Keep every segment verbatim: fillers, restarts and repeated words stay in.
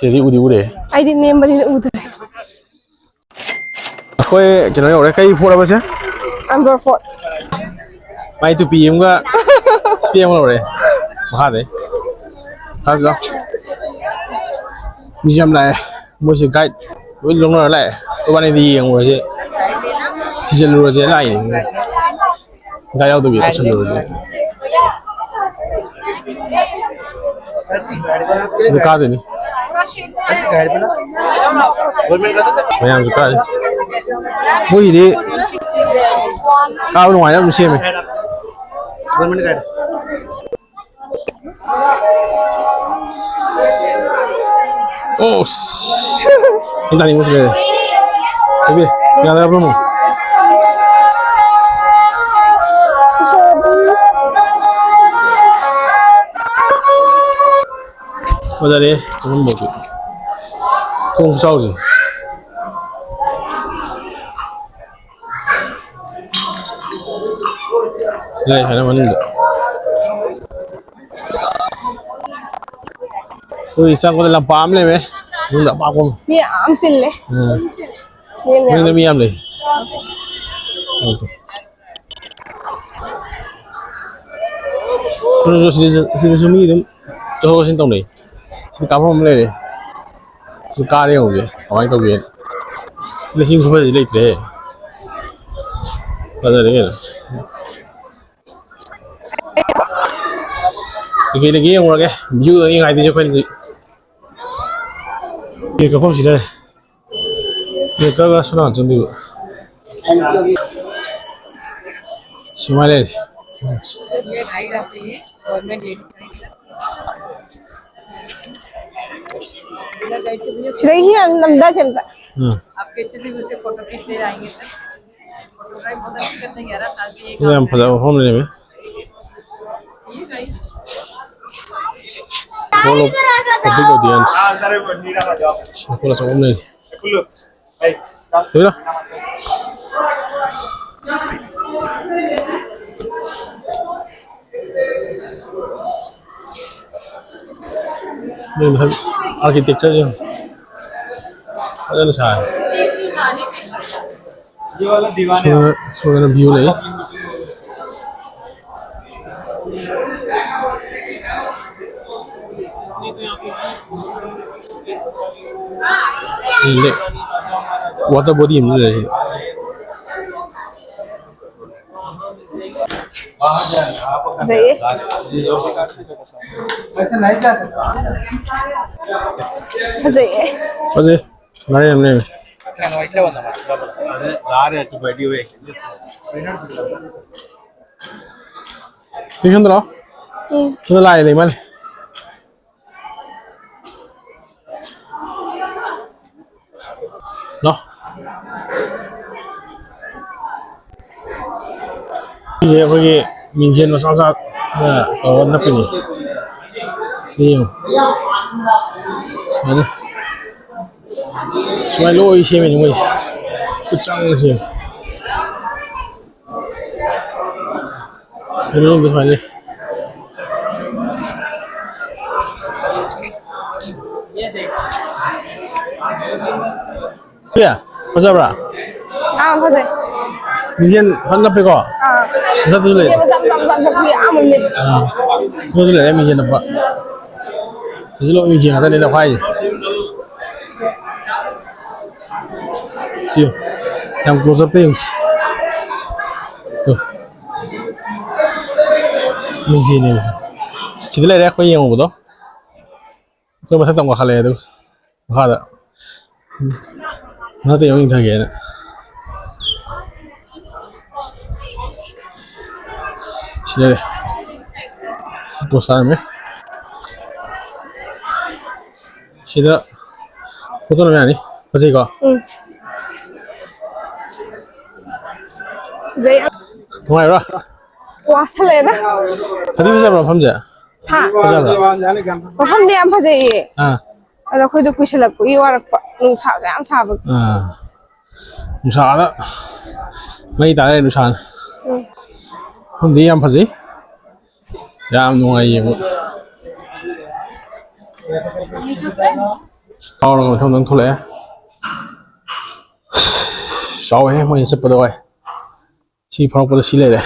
ꯁꯤꯗꯤ ꯎꯗꯤ ꯎꯔꯦ꯫ ꯑꯩꯗꯤ ꯅꯦꯝꯕꯅꯤꯅ ꯎꯗ꯭ꯔꯦ꯫ ꯑꯩꯈꯣꯏ ꯀꯩꯅꯣ ꯌꯧꯔꯦ꯫ ꯀꯩ ꯐꯣꯔꯠ ꯍꯥꯏꯕꯁꯦ? ꯑꯪꯒꯣꯔ ꯐꯣꯔꯠ꯫ ꯃꯥꯏ ꯇꯨꯄꯤ ꯑꯃꯒ ꯏꯁꯄꯦꯛ ꯑꯃꯒ ꯂꯧꯔꯦ ꯃꯈꯥꯗꯩ꯫ ꯊꯥꯖ ꯂꯥꯎ꯫ ꯃꯤꯁꯨ ꯌꯥꯝ ꯂꯥꯛꯑꯦ꯫ ꯃꯣꯏꯁꯦ ꯒꯥꯏꯗ ꯂꯣꯏ ꯂꯧꯅꯔ ꯂꯥꯛꯑꯦ꯫ ꯑꯩꯈꯣꯏꯕꯥꯅꯤꯗꯤ ꯌꯦꯡꯉꯨꯔꯁꯦ꯫ ꯊꯤꯖꯤꯜꯂꯨꯔꯁꯦ ꯂꯥꯛꯏꯅꯦ꯫ ꯒꯥꯔꯤ ꯌꯥꯎꯗꯕꯤ ꯇꯧꯁꯜꯂꯨꯔꯗꯤ꯫ ꯁꯤꯗ ꯀꯥꯗꯣꯏꯅꯤ꯫ ꯃꯌꯥꯝꯁꯨ ꯀꯥꯔꯤ꯫ ꯃꯣꯏꯒꯤꯗꯤ ꯀꯥꯕ ꯅꯨꯡꯉꯥꯏꯅ ꯑꯗꯨꯝ ꯁꯦꯝꯃꯦ꯫ ꯑꯣ, ꯁꯤ꯫ ꯅꯪ ꯇꯥꯅꯤꯡꯕ ꯁꯤ ꯂꯩꯔꯦ꯫ ꯏꯕꯦ, ꯌꯥꯗ꯭ꯔꯕ꯭ꯔꯣ ꯑꯃꯨꯛ? ꯐꯖꯔꯦ, ꯆꯪꯐꯝꯐꯥꯎꯗꯤ꯫ ꯊꯣꯡ ꯈꯨꯆꯥꯎꯁꯦ꯫ ꯂꯩ ꯍꯥꯏꯅ ꯃꯅꯨꯡꯗ꯫ ꯑꯩꯈꯣꯏ ꯆꯪꯕꯗ ꯂꯝꯄꯥꯛ ꯑꯃ ꯂꯩꯔꯦ꯫ ꯃꯅꯨꯡꯗ ꯑꯄꯥꯛꯄ ꯑꯃ꯫ ꯃꯤ ꯌꯥꯝ ꯇꯤꯜꯂꯦ꯫ ꯎꯝ꯫ ꯃꯤ ꯃꯌꯥꯝ꯫ ꯃꯅꯨꯡꯗ ꯃꯤ ꯌꯥꯝ ꯂꯩ꯫ ꯁꯤꯗꯁꯨ, ꯁꯤꯗꯁꯨ ꯃꯤ ꯑꯗꯨꯝ ꯆꯠꯊꯣꯛ ꯆꯠꯁꯤꯟ ꯇꯧꯅꯩ꯫ ꯁꯤ ꯀꯥꯞꯐꯝ ꯑꯃ ꯂꯩꯔꯦ꯫ ꯁꯤ ꯀꯥꯔ ꯌꯦꯡꯉꯨꯒꯦ ꯀꯃꯥꯏꯅ ꯇꯧꯒꯦꯅ꯫ ꯂꯤꯁꯤꯡ ꯈꯨꯐꯗꯤ ꯂꯩꯇ꯭ꯔꯦꯍꯦ꯫ ꯐꯖꯔꯦ ꯀꯩꯅꯣ꯫ ꯀꯩꯀꯩ ꯂꯩꯒꯦ ꯌꯦꯡꯉꯨꯔꯒꯦ꯫ View ꯗ ꯌꯦꯡꯉꯥꯏꯗꯣꯏꯁꯦ ꯑꯩꯈꯣꯏꯅꯗꯤ꯫ ꯀꯦꯛ ꯀꯛꯐꯝ ꯁꯤ ꯂꯩꯔꯦ꯫ ꯀꯦꯛ ꯀꯛꯑꯒ ꯁꯣꯝ ꯅꯥꯀꯟ ꯆꯪꯗꯣꯏꯕ꯫ ꯁꯨꯃꯥꯏꯅ ꯂꯩꯔꯦ꯫ ꯁꯤꯗꯒꯤ ꯌꯥꯝ ꯅꯝꯗꯁꯦ ꯑꯝꯇ꯫ ꯎꯝ꯫ ꯁꯤꯗ ꯌꯥꯝ ꯐꯖꯕ ꯃꯐꯝ ꯂꯩꯔꯝꯃꯦ꯫ Hall of Public Audience꯫ Hall ꯑꯆꯧꯕ ꯑꯃ ꯂꯩꯔꯦ꯫ ꯂꯣꯏꯔꯦ꯫ ꯅꯣꯏ ꯃꯊꯛ architecture ꯌꯦꯡꯉꯣ꯫ ꯐꯖꯅ ꯁꯥꯏ꯫ ꯁꯣꯝꯗꯅ, ꯁꯣꯝꯗꯅ view ꯂꯩ꯫ ꯂꯦꯛ꯫ Water body ꯑꯃꯁꯨ ꯂꯩ ꯁꯤꯗ꯫ ꯐꯖꯩꯌꯦ꯫ ꯐꯖꯩꯌꯦ꯫ ꯐꯖꯩ꯫ ꯉꯥꯔꯤ ꯌꯥꯝ ꯂꯩꯔꯦ꯫ ꯁꯤ ꯈꯟꯗ꯭ꯔꯣ? ꯎꯝ꯫ ꯁꯤꯗ ꯂꯥꯏ ꯂꯩ ꯃꯥꯜꯂꯦ꯫ ꯂꯥꯎ꯫ ꯁꯤꯁꯦ ꯑꯩꯈꯣꯏꯒꯤ ꯃꯤꯡꯖꯦꯜ ꯃꯆꯥ ꯃꯆꯥ ꯇꯧꯔꯒ ꯅꯞꯄꯤꯅꯤ꯫ ꯁꯤ ꯌꯦꯡꯉꯨ꯫ ꯁꯨꯃꯥꯏꯅ꯫ ꯁꯨꯃꯥꯏꯅ ꯂꯣꯏ ꯁꯦꯝꯃꯤꯅꯤ ꯃꯣꯏꯁꯦ꯫ ꯈꯨꯠ ꯆꯪꯅ ꯁꯦꯝꯃꯤ꯫ ꯁꯤ ꯃꯅꯨꯡꯗ ꯁꯨꯃꯥꯏꯅ ꯂꯩ꯫ ꯁꯤ ꯐꯖꯕ꯭ꯔꯥ? ꯑꯥ, ꯐꯖꯩ꯫ ꯃꯤꯡꯖꯦꯜ ꯐꯖꯅ ꯅꯞꯄꯦꯀꯣ? ꯑꯥ꯫ ꯃꯊꯛꯇꯁꯨ ꯂꯩ꯫ ꯃꯤꯡꯖꯦꯜ ꯃꯆꯥ, ꯃꯆꯥ, ꯃꯆꯥ, ꯃꯆꯥ, ꯌꯥꯝ ꯑꯃ ꯂꯩ꯫ ꯑꯥ꯫ ꯁꯤꯁꯨ ꯂꯩꯔꯦ ꯃꯤꯡꯖꯦꯜ ꯅꯞꯄ꯫ ꯁꯤꯁꯨ ꯂꯣꯏ ꯃꯤꯡꯖꯦꯜ ꯉꯥꯛꯇꯅꯦ ꯅꯞꯈꯥꯏꯔꯤꯁꯦ꯫ ꯁꯤ ꯌꯥꯝ close up ꯇ ꯌꯦꯡꯁꯤ꯫ ꯇꯨ꯫ ꯃꯤꯡꯖꯦꯜꯅꯦ꯫ ꯁꯤꯗ ꯂꯩꯔꯦ ꯑꯩꯈꯣꯏ ꯌꯦꯡꯉꯨꯕꯗꯣ꯫ ꯑꯩꯈꯣꯏ ꯃꯊꯛꯇ ꯑꯃꯨꯛ ꯀꯥꯈꯠꯂꯛꯑꯦ ꯑꯗꯨꯒ ꯃꯈꯥꯗ꯫ ꯃꯊꯛꯇ ꯑꯃꯨꯛ ꯌꯦꯡꯊꯒꯦꯅ꯫ ꯁꯤ ꯂꯩꯔꯦ꯫ ꯁꯤ poster ꯑꯃ꯫ ꯁꯤꯗ photo ꯅꯝ ꯌꯥꯅꯤ꯫ ꯐꯖꯩꯀꯣ? ꯎꯝ꯫ ꯐꯖꯩ ꯌꯥꯝ꯫ ꯅꯨꯡꯉꯥꯏꯕ꯭ꯔꯥ? ꯋꯥꯁꯜꯂꯦꯗ꯫ ꯐꯗꯤ ꯐꯖꯕ꯭ꯔꯥ ꯃꯐꯝꯁꯦ? ꯍꯥ? ꯐꯖꯕ꯭ꯔꯥ? ꯃꯐꯝꯗꯤ ꯌꯥꯝ ꯐꯖꯩꯌꯦ꯫ ꯑꯥ꯫ ꯑꯗꯣ ꯑꯩꯈꯣꯏꯗꯣ ꯀꯨꯏꯁꯜꯂꯛꯄꯒꯤ ꯋꯥꯔꯛꯄ, ꯅꯨꯡꯁꯥꯒ ꯌꯥꯝ ꯁꯥꯕꯒꯤ꯫ ꯑꯥ꯫ ꯅꯨꯡꯁꯥꯗ ꯃꯩ ꯇꯥꯔꯦ ꯅꯨꯡꯁꯥꯅ꯫ ꯎꯝ꯫ ꯃꯐꯝꯗꯤ ꯌꯥꯝ ꯐꯖꯩ꯫ ꯌꯥꯝ ꯅꯨꯡꯉꯥꯏ ꯌꯦꯡꯕ꯫ ꯆꯥꯎꯔꯒ ꯃꯊꯪ ꯃꯊꯪ ꯊꯣꯛꯂꯛꯑꯦ꯫ ꯆꯥꯎꯋꯦꯍꯦ, ꯃꯣꯏꯅ ꯆꯠꯄꯗꯣ ꯚꯥꯏ꯫ ꯁꯤ ꯐꯥꯎꯔꯛꯄꯗ ꯁꯤ ꯂꯩꯔꯦ꯫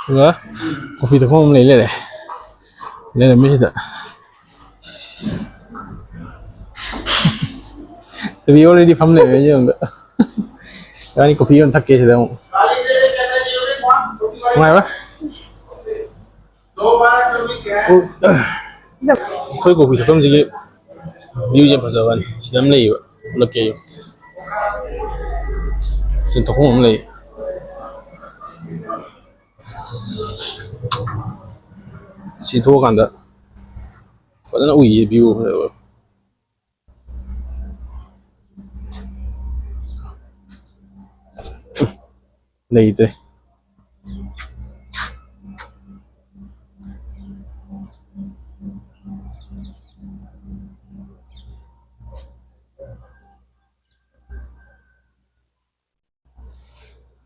ꯑꯗꯨꯒ ꯀꯣꯐꯤ ꯊꯛꯐꯝ ꯑꯃ ꯂꯩ ꯂꯩꯔꯦ꯫ ꯂꯩꯔꯝꯃꯤ ꯁꯤꯗ꯫ ꯇꯨꯕꯤ already ꯐꯝ ꯂꯩꯔꯦ ꯌꯦꯡꯕ꯫ ꯏꯕꯥꯅꯤ ꯀꯣꯐꯤ ꯑꯃ ꯊꯛꯀꯦ ꯁꯤꯗ ꯑꯃꯨꯛ꯫ ꯅꯨꯡꯉꯥꯏꯕ꯭ꯔꯥ? ꯑꯩꯈꯣꯏ ꯀꯣꯐꯤ ꯊꯛꯐꯝꯁꯤꯒꯤ view ꯁꯦ ꯐꯖꯕꯅꯤ꯫ ꯁꯤꯗ ꯑꯃ ꯂꯩꯌꯦꯕ, ꯎꯠꯂꯛꯀꯦ꯫ ꯁꯤ ꯊꯛꯐꯝ ꯑꯃ ꯂꯩ꯫ ꯁꯤ ꯊꯣꯛꯑꯀꯥꯟꯗ ꯐꯖꯅ ꯎꯏꯌꯦ view ꯐꯖꯕ꯫ ꯂꯩꯇ꯭ꯔꯦ꯫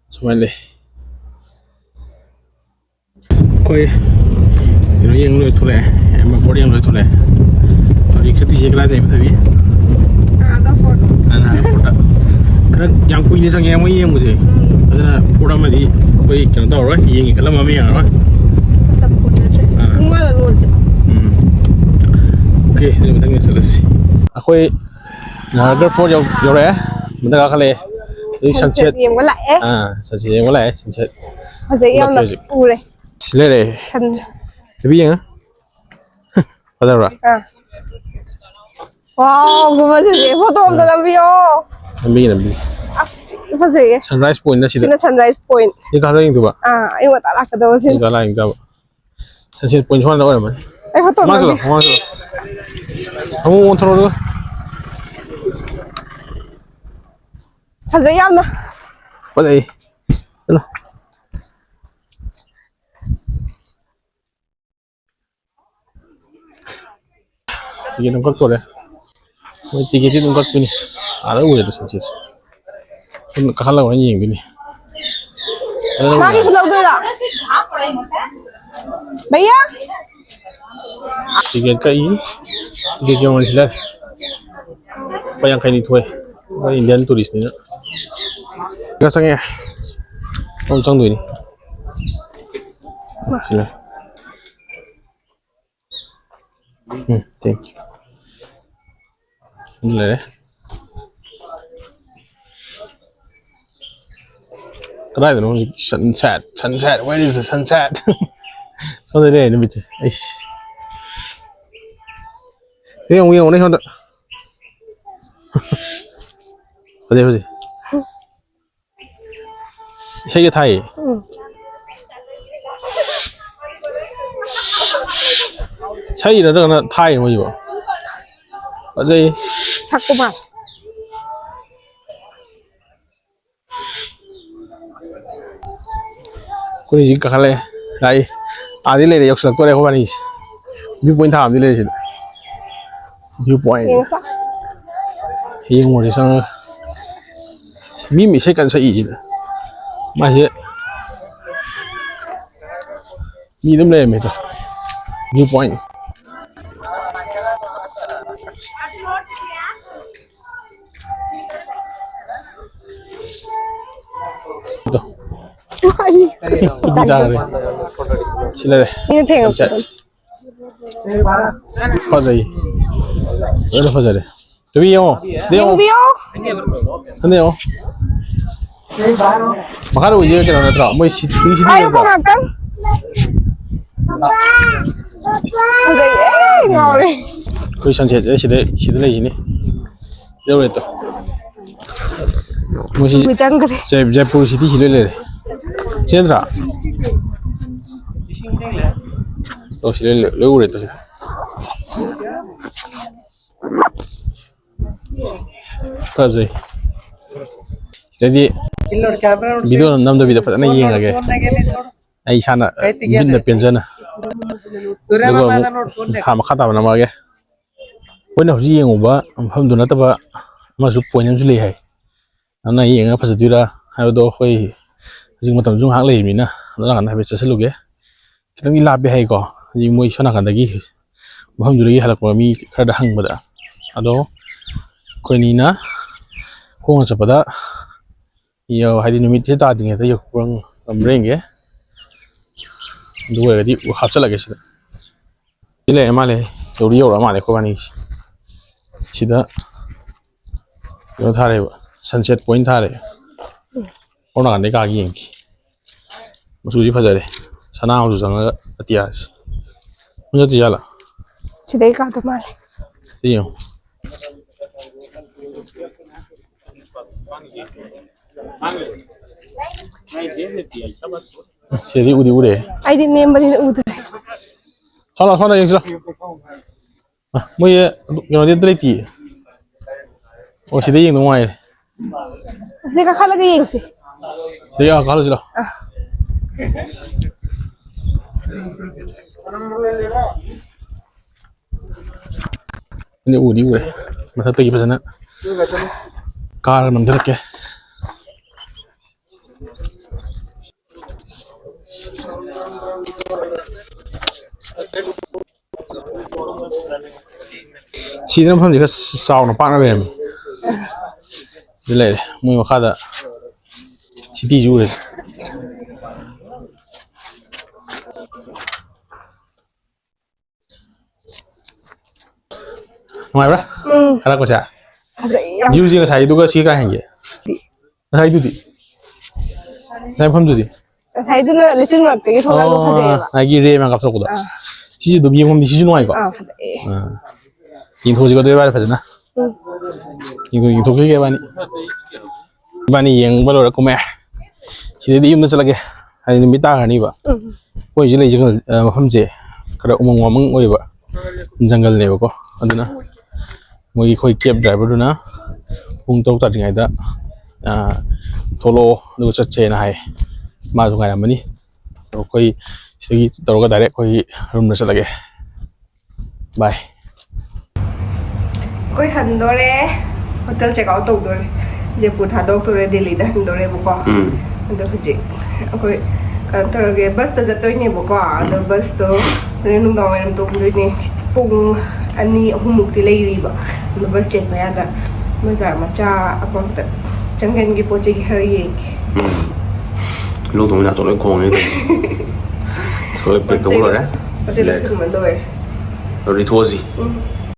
ꯁꯨꯃꯥꯏꯅ ꯂꯩ꯫ ꯑꯩꯈꯣꯏ ꯀꯩꯅꯣ ꯌꯦꯡ ꯂꯣꯏ ꯊꯣꯛꯂꯛꯑꯦ, ꯑꯦꯝ ꯑꯦꯐ ꯐꯣꯔ ꯌꯦꯡ ꯂꯣꯏ ꯊꯣꯛꯂꯛꯑꯦ꯫ ꯍꯧꯖꯤꯛ ꯆꯠꯇꯣꯏꯁꯦ ꯀꯗꯥꯏꯗ, ꯃꯊꯕꯤ? ꯅꯥꯒꯥ ꯐꯣꯔꯠ꯫ ꯑ, ꯅꯥꯒꯥ ꯐꯣꯔꯠꯇ꯫ ꯈꯔ ꯌꯥꯝ ꯀꯨꯏꯅ ꯆꯪꯉꯦ ꯃꯣꯏ ꯌꯦꯡꯕꯁꯦ꯫ ꯎꯝ꯫ ꯑꯗꯨꯅ ꯐꯣꯔꯠ ꯑꯃꯗꯤ ꯑꯩꯈꯣꯏ ꯀꯩꯅꯣ ꯇꯧꯔꯔꯣꯏ, ꯌꯦꯡꯒꯦ ꯈꯜꯂꯝꯕ ꯑꯃ ꯌꯦꯡꯉꯔꯣꯏ꯫ ꯃꯇꯝ ꯀꯣꯟꯅꯗ꯭ꯔꯦ꯫ ꯑꯥ꯫ ꯄꯨꯡ ꯑꯃꯗ ꯂꯣꯏꯗꯦ꯫ ꯎꯝ꯫ ꯑꯣꯀꯦ, ꯑꯗꯨꯗꯤ ꯃꯊꯪꯗ ꯆꯠꯂꯁꯤ꯫ ꯑꯩꯈꯣꯏ ꯅꯥꯍꯔꯒꯔ ꯐꯣꯔꯠ ꯌꯧ-, ꯌꯧꯔꯛꯑꯦ꯫ ꯃꯊꯛ ꯀꯥꯈꯠꯂꯛꯑꯦ꯫ ꯍꯧꯖꯤꯛ sunset sunset꯫ ꯌꯦꯡꯕ ꯂꯥꯛꯑꯦ꯫ ꯑꯥ, sunset ꯌꯦꯡꯕ ꯂꯥꯛꯑꯦ, sunset꯫ ꯐꯖꯩ ꯌꯥꯝꯅ꯫ ꯎꯠꯂꯛꯀꯦ ꯍꯧꯖꯤꯛ꯫ ꯎꯔꯦ꯫ ꯁꯤ ꯂꯩꯔꯦ꯫ ꯁꯟ꯫ ꯍꯥꯏꯐꯦꯠ ꯌꯦꯡꯉ꯫ ꯐꯖꯕ꯭ꯔꯥ? ꯑꯥ꯫ Wow, ꯒꯨꯝꯕꯁꯤꯗꯤ ꯐꯣꯇꯣ ꯑꯝꯇ ꯑꯥ꯫ ꯅꯝꯕꯤꯌꯣ꯫ ꯅꯝꯕꯤꯒꯦ, ꯅꯝꯕꯤꯒꯦ꯫ ꯑꯁ, ꯊꯤ ꯐꯖꯩꯌꯦ꯫ Sunrise point ꯅ ꯁꯤꯗ꯫ ꯁꯤꯅ sunrise point꯫ ꯁꯤ ꯀꯥꯈꯠꯂ ꯌꯦꯡꯗꯣꯏꯕ? ꯑꯥ, ꯑꯌꯨꯛ ꯉꯟꯇꯥ ꯂꯥꯛꯀꯗꯧꯕ ꯁꯤꯅ꯫ ꯑꯌꯨꯛ ꯉꯟꯇꯥ ꯂꯥꯛꯑ ꯌꯦꯡ ꯇꯥꯕ꯫ Sunset point ꯁꯣꯝꯗ ꯑꯣꯏꯔꯝꯃꯅꯤ꯫ ꯑꯩ ꯐꯣꯇꯣ ꯃꯃꯥꯡ ꯆꯠꯂꯣ, ꯅꯝꯕꯤ-, ꯃꯃꯥꯡ ꯆꯠꯂꯣ꯫ ꯑꯃꯨꯛ ꯑꯣꯟꯊꯣꯔꯛꯑꯣ ꯑꯗꯨꯒ꯫ ꯐꯖꯩ ꯌꯥꯝꯅ꯫ ꯐꯖꯩ꯫ ꯆꯠꯂꯣ꯫ ꯇꯤꯀꯦꯠ ꯑꯃ ꯀꯛꯇꯣꯔꯦ꯫ ꯃꯣꯏ ꯇꯤꯀꯦꯠꯇꯤ ꯑꯗꯨꯝ ꯀꯛꯄꯤꯅꯤ꯫ ꯑꯥꯗ ꯎꯔꯦꯗ ꯁꯟꯁꯦꯠꯁꯦ꯫ ꯁꯨꯝ ꯀꯥꯈꯠꯂꯒ ꯑꯣꯏꯅ ꯌꯦꯡꯗꯣꯏꯅꯤ꯫ ꯃꯥꯒꯤꯁꯨ ꯂꯧꯗꯣꯏꯔꯣ? ꯚꯩꯌꯥ? ꯇꯤꯀꯦꯠ ꯀꯛꯏ꯫ ꯇꯤꯀꯦꯠꯀꯤ ꯃꯃꯜꯁꯤ ꯂꯩꯔꯦ꯫ ꯂꯨꯄꯥ ꯌꯥꯡꯈꯩ ꯅꯤꯊꯣꯏ꯫ ꯑꯩꯈꯣꯏ ꯏꯟꯗꯤꯌꯥꯟ ꯇꯨꯔꯤꯁꯅꯤꯅ꯫ ꯈꯔ ꯆꯪꯉꯦ꯫ ꯑꯗꯨꯝ ꯆꯪꯗꯣꯏꯅꯤ꯫ ꯁꯤ ꯂꯩꯔꯦ꯫ ꯎꯝ, thank you꯫ ꯑꯗꯨ ꯂꯩꯔꯦ꯫ ꯀꯗꯥꯏꯗꯅꯣ ꯍꯧꯖꯤꯛ sunset? Sunset, where is the sunset? ꯁꯣꯝꯗ ꯂꯩꯔꯦ ꯅꯨꯃꯤꯠꯁꯦ꯫ ꯑꯩꯁ꯫ ꯌꯦꯡꯉꯨ, ꯌꯦꯡꯉꯨꯅꯦ ꯁꯣꯝꯗ꯫ ꯐꯖꯩ, ꯐꯖꯩ꯫ ꯏꯁꯩꯒ ꯊꯥꯏꯌꯦ꯫ ꯎꯝ꯫ ꯏꯁꯩ ꯅꯠꯇ꯭ꯔꯒꯅ ꯊꯥꯏ ꯃꯣꯏꯁꯤꯕꯣ? ꯐꯖꯩ꯫ ꯁꯛꯄ ꯃꯥꯜꯂꯦ꯫ ꯑꯩꯈꯣꯏ ꯍꯧꯖꯤꯛ ꯀꯥꯈꯠꯂꯛꯑꯦ꯫ ꯂꯥꯛꯏ꯫ ꯑꯥꯗꯤ ꯂꯩꯔꯦ, ꯌꯧꯁꯤꯜꯂꯛꯇꯣꯔꯦ ꯑꯩꯈꯣꯏ ꯋꯥꯔꯤꯁꯦ꯫ View point ꯊꯥꯕꯗꯤ ꯂꯩꯔꯦ ꯁꯤꯗ꯫ View point꯫ ꯌꯦꯡꯉꯁꯤ꯫ ꯌꯦꯡꯉꯨꯔꯦ ꯆꯪꯉꯒ꯫ ꯃꯤ ꯑꯃ ꯏꯁꯩ ꯀꯟꯅ ꯁꯛꯏꯁꯤꯗ꯫ ꯃꯥꯁꯦ ꯃꯤ ꯑꯗꯨꯝ ꯂꯩꯔꯝꯃꯦꯗ꯫ View point꯫ ꯑꯗꯣ꯫ ꯇꯨꯄꯤ ꯇꯥꯔꯦ꯫ ꯁꯤ ꯂꯩꯔꯦ꯫ ꯃꯤꯅ ꯊꯦꯡꯉꯛꯄꯗꯣ꯫ Sunset꯫ ꯐꯖꯩ꯫ ꯂꯣꯏꯅ ꯐꯖꯔꯦ꯫ ꯇꯨꯄꯤ ꯌꯦꯡꯉꯣ꯫ ꯁꯤꯗ ꯌꯦꯡꯉꯣ꯫ ꯌꯦꯡꯕꯤꯌꯣ꯫ ꯁꯤꯗ ꯌꯦꯡꯉꯣ꯫ ꯃꯈꯥꯗ ꯎꯏꯁꯦ ꯀꯩꯅꯣ ꯅꯠꯇ꯭ꯔꯣ? ꯃꯣꯏ ꯁꯤ-, ꯁꯤ ꯄꯥꯏꯌꯨꯀꯣ ꯅꯠꯇ꯭ꯔꯣ? ꯉꯥꯛꯇꯪ꯫ ꯐꯖꯩꯌꯦ, ꯉꯥꯎꯔꯦ꯫ ꯑꯩꯈꯣꯏ sunset ꯁꯦ ꯁꯤꯗ, ꯁꯤꯗ ꯂꯩꯁꯤꯅꯤ꯫ ꯌꯧꯔꯦ ꯇꯣ꯫ ꯃꯣꯏꯁꯤ ꯃꯤ ꯆꯪꯈ꯭ꯔꯦ꯫ ꯖꯩ-, ꯖꯩꯄꯨꯔ city ꯁꯤ ꯂꯣꯏ ꯂꯩꯔꯦ꯫ ꯁꯤ ꯅꯠꯇ꯭ꯔꯥ? ꯑꯣ, ꯁꯤ ꯂꯣꯏ, ꯂꯣꯏ ꯎꯔꯦ ꯇꯣ ꯁꯤꯗ꯫ ꯐꯖꯩ꯫ ꯁꯤꯗꯩꯗꯤ video ꯅꯝꯗꯕꯤꯗ ꯐꯖꯅ ꯌꯦꯡꯉꯒꯦ꯫ ꯑꯩ ꯏꯁꯥꯅ ꯃꯤꯠꯅ ꯄꯦꯟꯖꯅ꯫ ꯑꯗꯨꯒ ꯑꯃꯨꯛ ꯊꯥ ꯃꯈꯥ ꯇꯥꯕ ꯅꯝꯃꯛꯑꯒꯦ꯫ ꯑꯩꯈꯣꯏꯅ ꯍꯧꯖꯤꯛ ꯌꯦꯡꯉꯨꯕ ꯃꯐꯝꯗꯨ ꯅꯠꯇꯕ ꯑꯃꯁꯨ point ꯑꯃꯁꯨ ꯂꯩ ꯍꯥꯏ꯫ ꯑꯗꯨꯅ ꯌꯦꯡꯉꯒ ꯐꯖꯗꯣꯏꯔꯥ ꯍꯥꯏꯕꯗꯣ ꯑꯩꯈꯣꯏ ꯍꯧꯖꯤꯛ ꯃꯇꯝꯁꯨ ꯉꯥꯏꯍꯥꯛ ꯂꯩꯔꯤꯕꯅꯤꯅ ꯑꯗꯣ ꯅꯥꯀꯟꯗ ꯍꯥꯏꯐꯦꯠ ꯆꯠꯁꯤꯜꯂꯨꯒꯦ꯫ ꯈꯤꯇꯪꯗꯤ ꯂꯥꯞꯄꯦ ꯍꯥꯏꯀꯣ, ꯍꯧꯖꯤꯛ ꯃꯣꯏ ꯁꯣꯝ ꯅꯥꯀꯟꯗꯒꯤ ꯃꯐꯝꯗꯨꯗꯒꯤ ꯍꯜꯂꯛꯄ ꯃꯤ ꯈꯔꯗ ꯍꯪꯕꯗ꯫ ꯑꯗꯣ ꯑꯩꯈꯣꯏꯅꯤꯅ ꯈꯣꯡꯅ ꯆꯠꯄꯗ ꯌꯧ-, ꯍꯥꯏꯗꯤ ꯅꯨꯃꯤꯠꯁꯦ ꯇꯥꯗ꯭ꯔꯤꯉꯩꯗ ꯌꯧꯔꯛꯄ ꯉꯝꯕ꯭ꯔꯥ ꯌꯦꯡꯒꯦ꯫ ꯑꯗꯨ ꯑꯣꯏꯔꯒꯗꯤ ꯍꯥꯞꯆꯤꯜꯂꯒꯦ ꯁꯤꯗ꯫ ꯁꯤ ꯂꯩꯔꯦ ꯃꯥꯜꯂꯦ, ꯌꯧꯗꯤ ꯌꯧꯔꯛꯑ ꯃꯥꯜꯂꯦ ꯑꯩꯈꯣꯏꯕꯥꯅꯤꯁꯦ꯫ ꯁꯤꯗ ꯀꯩꯅꯣ ꯊꯥꯔꯦꯕ, sunset point ꯊꯥꯔꯦ꯫ ꯀꯔꯣꯝ ꯅꯥꯀꯟꯗꯩ ꯀꯥꯒꯦ ꯌꯦꯡꯒꯦ꯫ ꯃꯆꯨꯗꯤ ꯐꯖꯔꯦ, ꯁꯅꯥ ꯃꯆꯨ ꯆꯪꯉꯒ ꯑꯇꯤꯌꯥꯁꯦ꯫ ꯃꯣꯏ ꯆꯠꯇ꯭ꯔꯤꯖꯥꯠꯂꯥ? ꯁꯤꯗꯩ ꯀꯥꯗꯧ ꯃꯥꯜꯂꯦ꯫ ꯁꯤ ꯌꯦꯡꯉꯣ꯫ ꯁꯤꯗꯤ ꯎꯗꯤ ꯎꯔꯦ꯫ ꯑꯩꯗꯤ ꯅꯦꯝꯕꯅꯤꯅ ꯎꯗ꯭ꯔꯦ꯫ ꯁꯣꯝꯗ, ꯁꯣꯝꯗ ꯌꯦꯡꯁꯤꯂꯣ꯫ ꯑ, ꯃꯣꯏ ꯀꯩꯅꯣꯗꯤ ꯑꯝꯇ ꯂꯩꯇꯤꯌꯦ꯫ ꯑꯣ, ꯁꯤꯗ ꯌꯦꯡꯗꯧ ꯃꯥꯜꯂꯦ꯫ ꯑꯁꯤꯗ ꯀꯥꯈꯠꯂꯒ ꯌꯦꯡꯁꯤ꯫ ꯁꯤꯗ ꯀꯥꯈꯠꯂꯨꯁꯤ ꯂꯥꯎ꯫ ꯑ꯫ ꯑꯩꯅ ꯎꯗꯤ ꯎꯔꯦ꯫ ꯃꯊꯛꯇꯒꯤ ꯐꯖꯅ ꯀꯥꯔꯒ ꯅꯝꯊꯔꯛꯀꯦ꯫ ꯁꯤꯗꯅ ꯃꯐꯝꯁꯦ ꯈꯔ ꯆꯥꯎꯅ ꯄꯥꯛꯅ ꯂꯩꯔꯝꯃꯤ꯫ ꯁꯤ ꯂꯩꯔꯦ꯫ ꯃꯣꯏ ꯃꯈꯥꯗ cityꯁꯨ ꯎꯔꯦ꯫ ꯅꯨꯡꯉꯥꯏꯕ꯭ꯔꯥ? ꯎꯝ꯫ ꯀꯥꯔꯛꯄꯁꯦ? ꯐꯖꯩ ꯌꯥꯝ꯫ Viewꯁꯦ ꯉꯁꯥꯏꯗꯨꯒ ꯁꯤ ꯀꯥꯏ ꯍꯦꯟꯒꯦ? ꯉꯁꯥꯏꯗꯨꯗꯤ? ꯉꯁꯥꯏ ꯃꯐꯝꯗꯨꯗꯤ? ꯉꯁꯥꯏꯗꯨꯅ ꯂꯩꯆꯤꯜ ꯃꯔꯛꯇꯒꯤ ꯊꯣꯛꯂꯛꯑꯒ ꯑꯣ, ꯐꯖꯩꯌꯦꯕ꯫ ꯉꯁꯥꯏꯒꯤ ray ꯃꯌꯥꯝ ꯀꯥꯞꯊꯣꯛꯄꯗꯣ? ꯑꯥ꯫ ꯁꯤꯁꯨ ꯑꯗꯨꯝ ꯌꯦꯡꯐꯝꯗꯤ ꯁꯤꯁꯨ ꯅꯨꯡꯉꯥꯏꯀꯣ? ꯑꯥ, ꯐꯖꯩꯌꯦ꯫ ꯑꯥ꯫ ꯌꯦꯡꯊꯣꯛꯁꯤꯀꯣ ꯑꯗꯨ ꯏꯕꯥꯅꯤ ꯐꯖꯅ꯫ ꯎꯝ꯫ ꯌꯦꯡꯊꯣꯛ-, ꯌꯦꯡꯊꯣꯛꯈꯤꯒꯦ ꯏꯕꯥꯅꯤ꯫ ꯏꯕꯥꯅꯤ ꯌꯦꯡꯕ ꯂꯣꯏꯔ ꯀꯨꯝꯃꯛꯑꯦ꯫ ꯁꯤꯗꯩꯗꯤ ꯌꯨꯝꯗ ꯆꯠꯂꯒꯦ꯫ ꯍꯥꯏꯗꯤ ꯅꯨꯃꯤꯠ ꯇꯥꯈ꯭ꯔꯅꯤꯕ꯫ ꯎꯝ꯫ ꯑꯩꯈꯣꯏ ꯍꯧꯖꯤꯛ ꯂꯩꯔꯤꯁꯦ, ꯑ, ꯃꯐꯝꯁꯦ ꯈꯔ ꯎꯃꯪ ꯋꯥꯃꯪ ꯑꯣꯏꯕ ꯖꯪꯒꯜꯅꯦꯕꯀꯣ꯫ ꯑꯗꯨꯅ ꯃꯣꯏꯒꯤ ꯑꯩꯈꯣꯏ cab driverꯗꯨꯅ ꯄꯨꯡ ꯇꯔꯨꯛ ꯇꯥꯗ꯭ꯔꯤꯉꯩꯗ, ꯑ, ꯊꯣꯛꯂꯛꯑꯣ ꯑꯗꯨꯒ ꯆꯠꯁꯦꯅ ꯍꯥꯏ꯫ ꯃꯥꯁꯨ ꯉꯥꯏꯔꯝꯃꯅꯤ꯫ ꯑꯗꯣ ꯑꯩꯈꯣꯏ ꯁꯤꯗꯒꯤ ꯇꯧꯔꯒ direct ꯑꯩꯈꯣꯏꯒꯤ roomꯗ ꯆꯠꯂꯒꯦ꯫ Bye꯫ ꯑꯩꯈꯣꯏ ꯍꯟꯗꯣꯔꯦ꯫ Hotel check out ꯇꯧꯗꯣꯔꯦ꯫ ꯖꯦꯄꯨꯔ ꯊꯥꯗꯣꯛꯇꯣꯔꯦ, ꯗꯦꯜꯂꯤꯗ ꯍꯟꯗꯣꯔꯦꯕꯀꯣ꯫ ꯎꯝ꯫ ꯑꯗꯣ ꯍꯧꯖꯤꯛ ꯑꯩꯈꯣꯏ ꯀꯩꯅꯣ ꯇꯧꯔꯒꯦ, ꯕꯁꯇ ꯆꯠꯇꯣꯏꯅꯦꯕꯀꯣ꯫ ꯑꯗꯣ ꯕꯁꯇꯣ ꯍꯣꯔꯦꯟ ꯅꯨꯡꯗꯥꯡ ꯋꯥꯏꯔꯝ ꯇꯣꯡꯗꯣꯏꯅꯦ꯫ ꯄꯨꯡ ꯑꯅꯤ ꯑꯍꯨꯝꯃꯨꯛꯇꯤ ꯂꯩꯔꯤꯕ꯫ ꯑꯗꯣ ꯕꯁ ꯆꯦꯟ ꯃꯌꯥꯗ ꯕꯖꯥꯔ ꯃꯆꯥ ꯑꯃꯈꯛꯇ ꯆꯪꯒꯟꯒꯤ ꯄꯣꯠ ꯆꯩ ꯈꯔ ꯌꯦꯡꯒꯦ꯫ ꯎꯝ꯫ ꯂꯧꯗꯧ ꯃꯌꯥꯝꯗꯣ ꯂꯣꯏ ꯈꯣꯡꯉꯦ ꯑꯗꯨꯝ꯫ ꯂꯣꯏ ꯄꯦꯛ ꯇꯧꯕ ꯂꯣꯏꯔꯦ꯫ ꯄꯣꯠ ꯆꯩ ꯂꯣꯏꯁꯤꯟꯕ ꯂꯣꯏꯔꯦ꯫ ꯑꯗꯨꯗꯤ ꯊꯣꯛꯑꯁꯤ꯫ ꯎꯝ꯫